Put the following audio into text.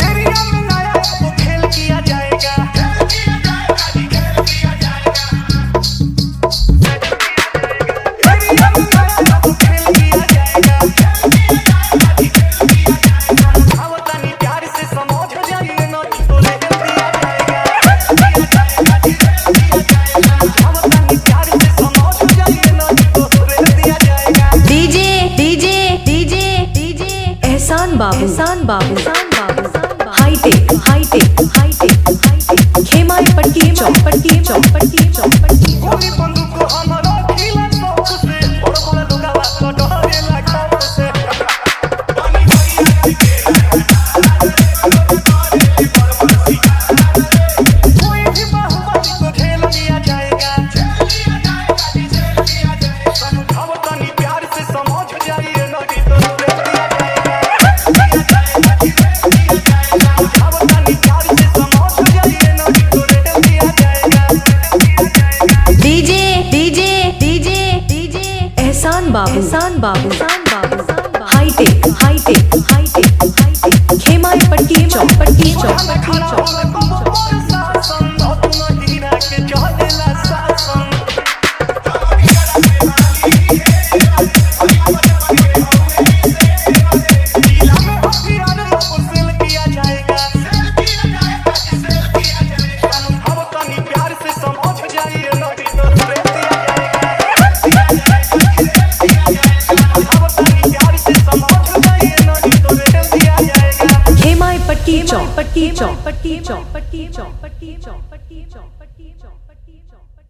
Area में नया वो खेल किया जाएगा। एरिया में नया वो खेल किया जाएगा। आओ तनी प्यार से समझ जाइए ना तो रेल दिया जाएगा। आओ तनी प्यार से समझ जाइए ना तो रेल दिया जाएगा। DJ DJ DJ DJ Ehsan Babu Ehsan Babu Ehsan Babu hi tech hi tech hi tech hi tech Khemai Patti Chowk Patti Chowk Patti Chowk Patti. गोली बंदूक हमारा खिला शौक से, बड़ बड़ लोगवा तो डरेला खौफ से। कोई भी बाहुबली को झेल लिया जाएगा। समझाओ तनी प्यार से समझ जाइए नहीं तो रेल दिया जाएगा। समझाओ तनी प्यार से समझ जाइए नहीं तो रेल दिया जाएगा। DJ DJ DJ DJ Ehsan Babu Ehsan Babu Ehsan Babu hi tech hi tech hi tech hi tech Khemai Patti Chowk Patti Chowk खाना पट्टी खाना चौक। होला कबो पर शासन, धतु हीरा के चलेला शासन। जिला में हथियार अब सेल किया जाएगा। समझाओ तनी प्यार से समझ जाइए नहीं तो रेल दिया जाएगा। समझाओ तनी प्यार से समझ जाइए नहीं तो रेल दिया जाएगा। खेमाई पट्टी चौक पट्टी चौक पट्टी चौक पट्टी चौक पट्टी चौक पट्टी चौक पट्टी चौक पट्टी चौक।